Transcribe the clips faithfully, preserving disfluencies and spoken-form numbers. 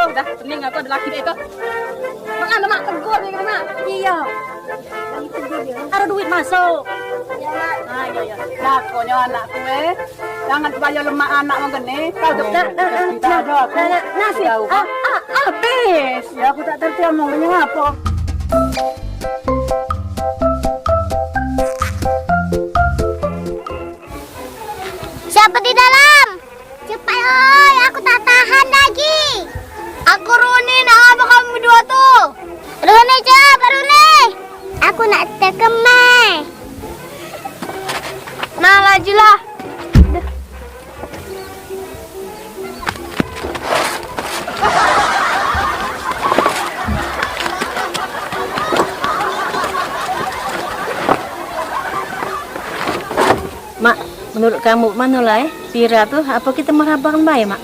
Dah, pening aku ado laki dio tu. Mak, anu, Mak, tegur dio, Mak. Iyo. Ado duit masuk. Iyo, Mak. Ah, iyo, iyo. Dah, pokoknyo anakku, eh. Jangan kebayo lemak anak wong geni. Kau tu. Nah, nah, nah, nah, nah, nah, nah, nasi. Ah, ah, habis. Ya, aku tak ngerti omong dio ngapo. Siapa di dalam? Cepat, oi, aku tak tahan lagi. Aku Runi, nak apa kamu berdua tu? Runi, cepat, Runi. Aku nak tekemai. Nah, lajulah. Mak, menurut kamu mano lah, eh? Tira tu, apa kita merhabakan bae, Mak?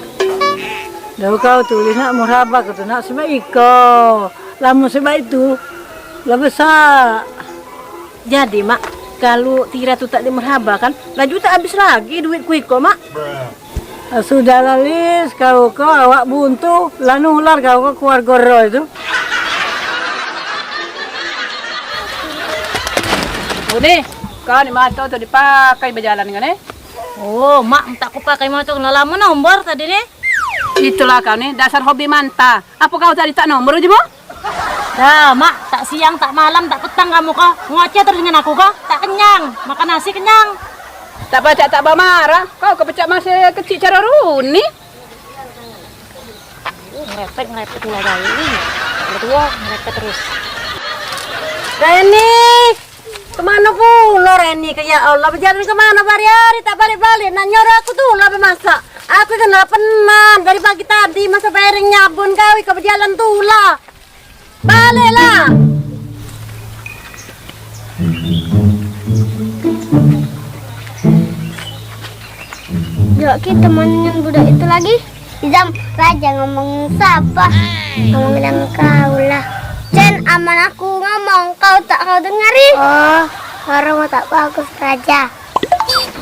Dah kau tulis nak merhaba ke tu nak sebab iko. Lamo sebab itu. Lah besak. Jadi, Mak, kalu Tira tu tak dimerhabakan, laju tak habis lagi duitku iko, Mak. Sudahlah, Lis, kau ko awak buntu, lah nular kau ko keluarga Roy tu. Bune, kau ni motor tu dipakai bejalan kan, eh? Oh, Mak, tak ku pakai motor, lah lamo nombor tadi ni. Itulah kau ni, dasar hobi manta. Apa kau tadi tak nombor je, Mo? Dah, Mak, tak siang, tak malam, tak petang kamu ko. Ngoceh terus dengan aku ko. Tak kenyang, makan nasi kenyang. Tak pacak tak bamarah. Kau kepecak masih kecil cara Runi. Ngerepet, ngerepet ulah bae. Udah tua, ngerepet terus. Reni, kemano pulo Reni ke, ya Allah? Bejalan kemano hari-hari tak balik-balik? Nak nyuruh aku tu lah bemasak. Aku kena penan dari pagi tadi masak piring nyabun kau, kau bejalan tu lah. Baliklah. Jok kita main dengan budak itu lagi. Izam, Raja ngomong siapa? Ngomong dengan kau lah. Cen, aman aku ngomong, kau tak kau dengari. Oh, orang tak bagus, Raja.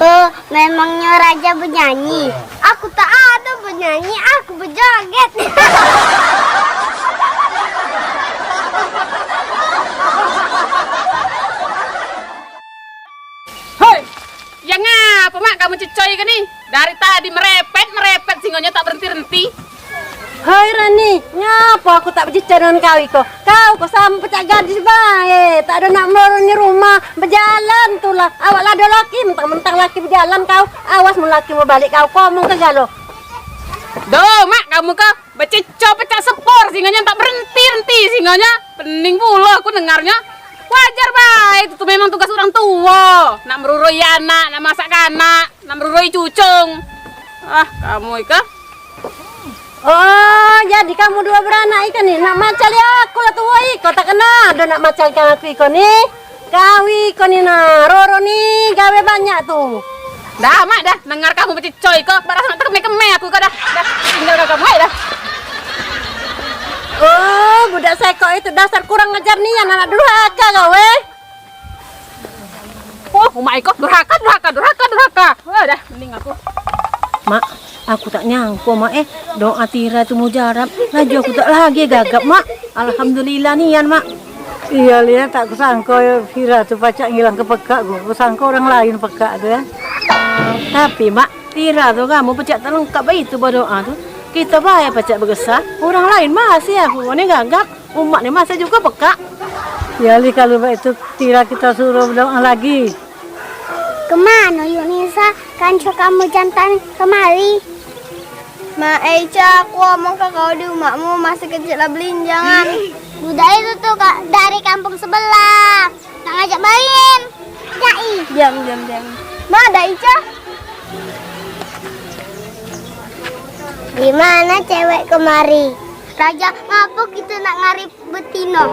Oh, memangnya Raja bernyanyi? Aku tak ada bernyanyi, aku berjoget. Hei, yang apa, Mak, kamu cecoy ke ni? Dari tadi merepet, merepet, singonyo tak berhenti-henti. Hai Rani, ngapo aku tak bececah dengan kau iko? Kau ko samo pecak gadis bae, tak ado nak meroroni rumah, bejalan tulah. Awak lah ado laki, mentang-mentang laki bejalan kau. Awas mun laki mau balik kau, komong ke galo. Doh, Mak, kamu ko bececo pecak sepor, singonyo tak berhenti-henti, singonyo. Pening pulo aku dengarnyo. Wajar bae, itu tu memang tugas orang tua. Nak merurui anak, nak masak anak, nak merurui cucung. Ah, kamu iko. Oh, jadi kamu dua beranak iko ni nak macali aku lah tuo iko, tak kena ado nak macalikan aku iko ni. Kau iko ni nah, Roro ni gawe banyak tu. Dah, Mak, dah. Dengar kamu bececoy iko, bak raso nak tekeme-keme aku iko dah. Dah, tinggal kau kamu ai dah. Oh, budak sekok itu dasar kurang ajar nian, anak durhaka kau, eh. Oh, umak iko durhaka, durhaka, durhaka, durhaka. Wah, dah, mending aku. Mak, aku tak nyangko, Mak, eh. Doa Tira tu mujarab. Laju aku tak lagi gagap, Mak. Alhamdulillah nian, Mak. Iyo, Lia, tak kusangko Tira tu pacak ngilang ke pekak ku. Kusangko orang lain pekak tu, ya. Tapi, Mak, Tira tu kamu pecak tak lengkap bae itu bedoa tu. Kita bae pacak begesah, orang lain masih aku ni gagap. Umak ni masih juga pekak. Ya, Li, kalau baik itu Tira kita suruh berdoa lagi. Kemano yuk Nisa, kanco kamu jantan kemari? Mak Eca, aku omong ke kau di umakmu masih kecil lah belinjangan. Budak itu tuh, Kak, dari kampung sebelah. Nak ngajak main. Dai. Diam, diam, diam. Mana Dai, Ca? Di mana cewek kemari? Raja, ngapo kita nak ngari betino?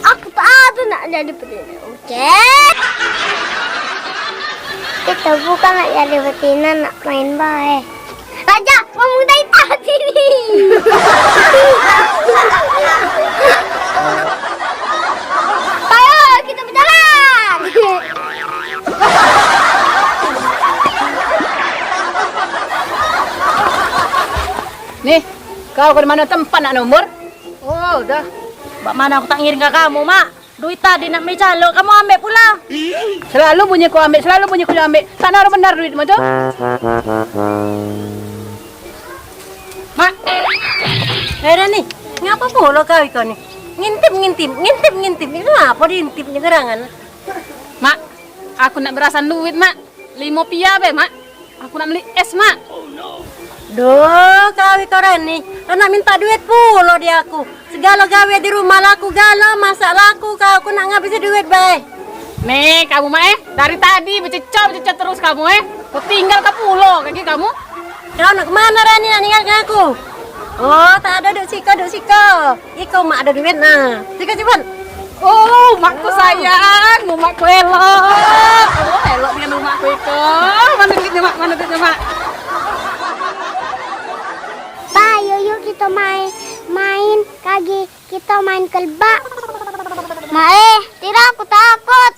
Aku tak ada nak jadi betino. Oke. Kita bukan nak jadi betino, nak main bae. Raja, ngomong dari tadi ni. Ayo, kita berjalan. Nih, Kau ke mano tempat nak nombor? Oh, dah. Bak mano aku tak ngiring ke kamu, Mak? Duit tadi nak beli calok, kamu ambek pula. Selalu bunyi ku ambek, selalu bunyi ku ambek. Tak naruh benar duitmu tu. Mak. Eh, Rani, ngapa pulo kau iko ni? Ngintip, ngintip, ngintip, ngintip. Ini apa diintip ni gerangan? Mak, aku nak berasan duit, Mak. Limo pia be, Mak. Aku nak meli es, Mak. Duh, kau iko Rani, nak minta duit pulo di aku. Segalo gawe di rumah laku galo, masak laku, kau aku nak ngabisi duit bae. Nih, kamu, Mak, eh. Dari tadi bececok, bececok terus kamu, eh. Ku tinggal ke pulo kaki kamu. Kau nak kemana, Rani, nak ninggalkan aku? Oh, tak ada, duduk siko, duduk siko. Iko mak ada duit nah. Siko cepat. Oh, makku sayang, makku elok. Oh, elok dengan makku iko. Mana duitnya, Mak? Mana duitnya, Mak? Pa, yuk, yuk kita main, main kagi, kita main ke lebak. Mak eh, tidak, aku takut.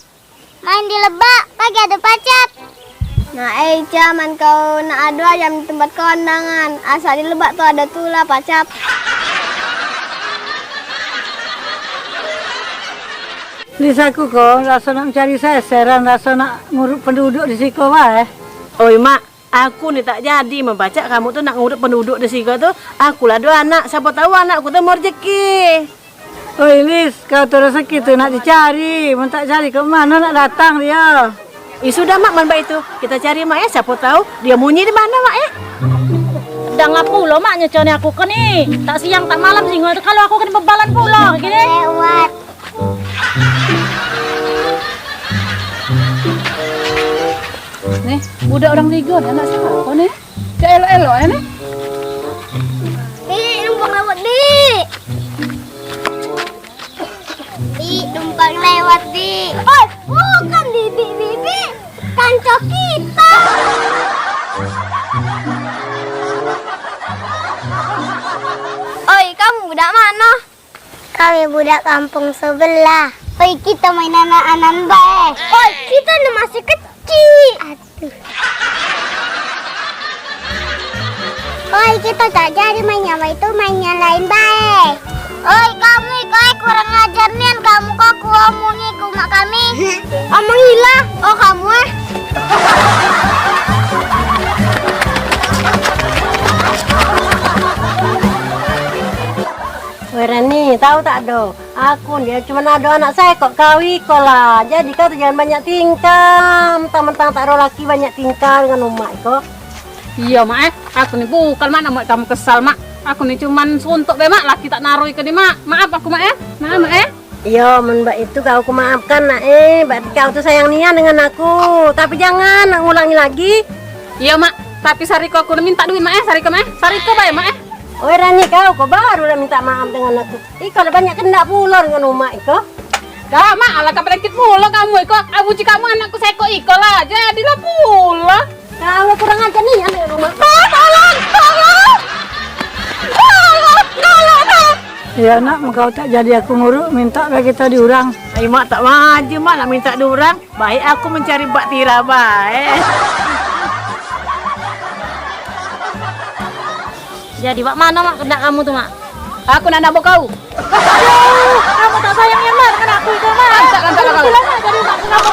Main di lebak, kagi ada pacat. Nah, eh, Ica, man kau nak adu ayam di tempat kondangan. Asal di lebak tu ada tulah pacat. Di saku ko, raso nak mencari seseran, raso nak ngurut penduduk di siko bae. Oi, Mak, aku ni tak jadi mempacak kamu tu nak ngurut penduduk di siko tu. Aku lah dua anak, siapa tahu anakku tu mau rezeki. Oi, Lis, kau tu rezeki tu nak dicari. Mun tak cari, ke mano nak datang dia? Ih, sudah, Mak, man baik tu. Kita cari, Mak, ya. Siapa tahu dia munyi di mana, Mak, ya. Dang lah pulo, Mak, nyecone aku ke ni. Tak siang, tak malam, singo tu. Kalau aku kena bebalan pulo, gini. Lewat. Nih, budak orang tiga ni, anak siapa nih? Cak elok-elok, ya, nih? Dik, numpang lewat, Dik. Dik, numpang lewat, Dik. Oi, bukan bibik-bibik. Kanco kita. Oi, kamu budak mano? Kami budak kampung sebelah. Oi, kita main anak-anan bae. Oi, kita ni masih kecil. Aduh. Oi, kita tak jadi main yang itu, main yang lain bae. Oi, kamu iko, eh, kurang ajar nian kamu, kok kuomongi ke mak kami. Omongilah, oh kamu, eh. Weh Rani, tahu tak do? Aku ni cuma ado anak sekok, kau iko lah. Jadi kau tu jangan banyak tingkah. Mentang-mentang tak ado laki banyak tingkah dengan umak iko. Iyo, Mak, eh. Aku ni bukan, Mak, nak buat kamu kesal, Mak. Aku ni cuman suntuk be, Mak. Laki tak naruh iko ni, Mak. Maaf aku, Mak, eh. Maaf, Mak, eh. Iyo, men bak itu kau ku maafkan, Nak, eh. Berarti kau tu sayang nian dengan aku. Tapi jangan nak ngulangi lagi. Iyo, Mak. Tapi sariko aku ni minta duit, Mak, eh. Sariko, Mak, eh. Sariko bae, Mak, eh. Oi Rani, kau ko baru dah minta maaf dengan aku. Iko dah banyak kendak pulo dengan umak iko. Dah, Mak, alah kepelengkit pulo kamu iko. Abuji kamu anakku sekok iko lah. Jadilah pulo. Kau kurang ajar nian dengan umak. Mak, tolong, tolong. Tolong, tolong, Mak. Ya, Nak, kau tak jadi aku nguruk, minta bagi tadi orang. Ai, Mak, tak maju, Mak, nak minta di orang. Baik aku mencari bak Tira bae. Jadi, bak mano, Mak, kendak kamu tu, Mak? Aku nak nabok kau. Aduh, kamu tak sayang ya, Mak, dengan aku itu, Mak? Lantak, lantak, lantak. Itulah, Mak, jadi Mak kenapa?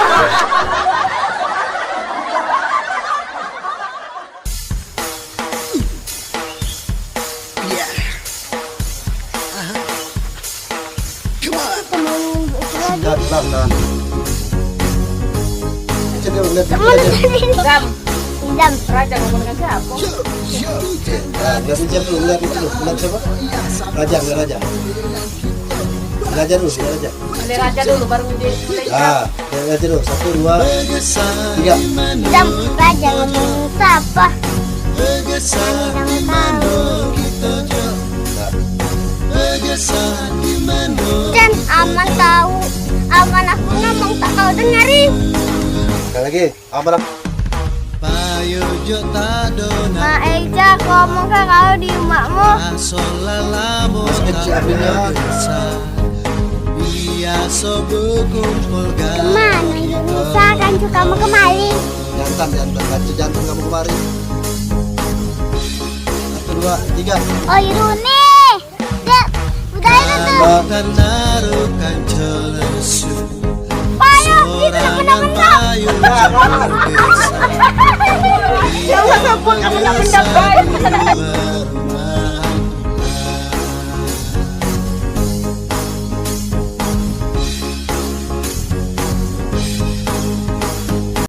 Come on. Dah, dah, dah. Macam dia lihat dia. Dam. Dam. Raja ngomong dengan siapa? Ah, dia macam tu, lihat itu, lihat siapa? Raja, lihat Raja. Raja dulu, lihat Raja. Ambil raja dulu, baru dia mulai. Ah, lihat aja dulu. Satu, dua, tiga. Jam raja ngomong siapa? Kami sama tahu. Nah. Jan, aman tahu. Aman aku ngomong tak kau dengari. Sekali lagi. Apa dah? Payo jo tado. Mak Eja, ngomong ke kau di umakmu. Masih kecil apinya. Kemana Yunisa? Kan kamu kemari. Jantan, jantan. Baca jantan kamu kemari. Satu, dua, tiga. Oi, Runi, Payah, itu nak kena-kena. Ya Allah, sampun, kamu nak mendapat.